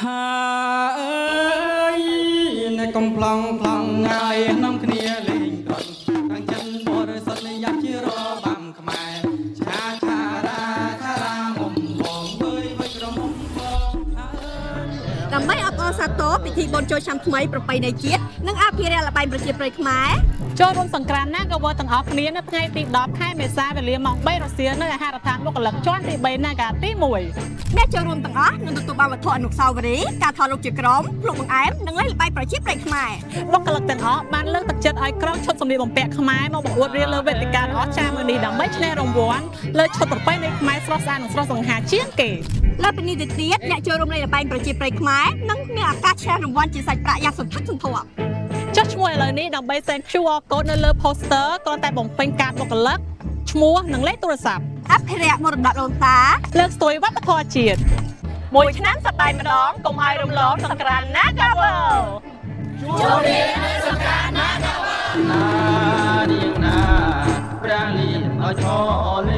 ហាអើយនៅកំប្លង់ប្លង់ងាយនាំគ្នាលេងក្រត់តាំងចិនបរិសុទ្ធយ៉ាប់ជារបាំខ្មែរឆាឆារាឆារាមុំបងវើយវើយក្រមុំបងហាអើយ ដើម្បីអបអរសាទរពិធីបុណ្យចូលឆ្នាំថ្មីប្រពៃណីជាតិនិងអភិរក្សល្បែងប្រជាប្រិយខ្មែរ ចូលរួមសង្ក្រាន្ត Nagaworld ទាំងអស់គ្នានៅថ្ងៃទី10ខែមេសាវេលាម៉ោង3រសៀលនៅអាហារដ្ឋានបុគ្គលិកជាន់ទី3 Naga ទី1 អ្នកចូលរួមទាំងអស់នឹងទទួលបានវត្ថុអនុស្សាវរីយ៍ការថតរូបជាក្រុមភ្លុកបង្អែមនិងលេងល្បែងប្រជាប្រិយខ្មែរ បុគ្គលិកទាំងអស់បានលើកទឹកចិត្តឲ្យក្រុមឈុតសម្លៀកបំពាក់ខ្មែរមកបង្អួតរៀលលើវេទិកាដ៏អស្ចារ្យមួយនេះដើម្បីឈ្នះរង្វាន់លើឈុតប្រពៃណីខ្មែរស្រស់ស្អាតនិងស្រស់សង្ហាជាងគេ លើពីនេះទៅទៀតអ្នកចូលរួមលេងល្បែងប្រជាប្រិយខ្មែរនឹងមានឱកាសឈ្នះរង្វាន់ជាសាច់ប្រាក់យ៉ាងសន្ធឹកសន្ធាប់ ចុះឈ្មោះឥឡូវនេះដើម្បីសែន QR code នៅលើ poster គ្រាន់តែបំពេញកាតបុគ្គលិកឈ្មោះនិងលេខទូរស័ព្ទ អភិរក្សមរតកដូនតា លើកស្ទួយវប្បធម៌ជាតិមួយឆ្នាំសប្បាយម្ដងកុំឲ្យរំលងសង្ក្រាន្ត Nagaworld ណានាងណាព្រះលៀនឲ្យឈរ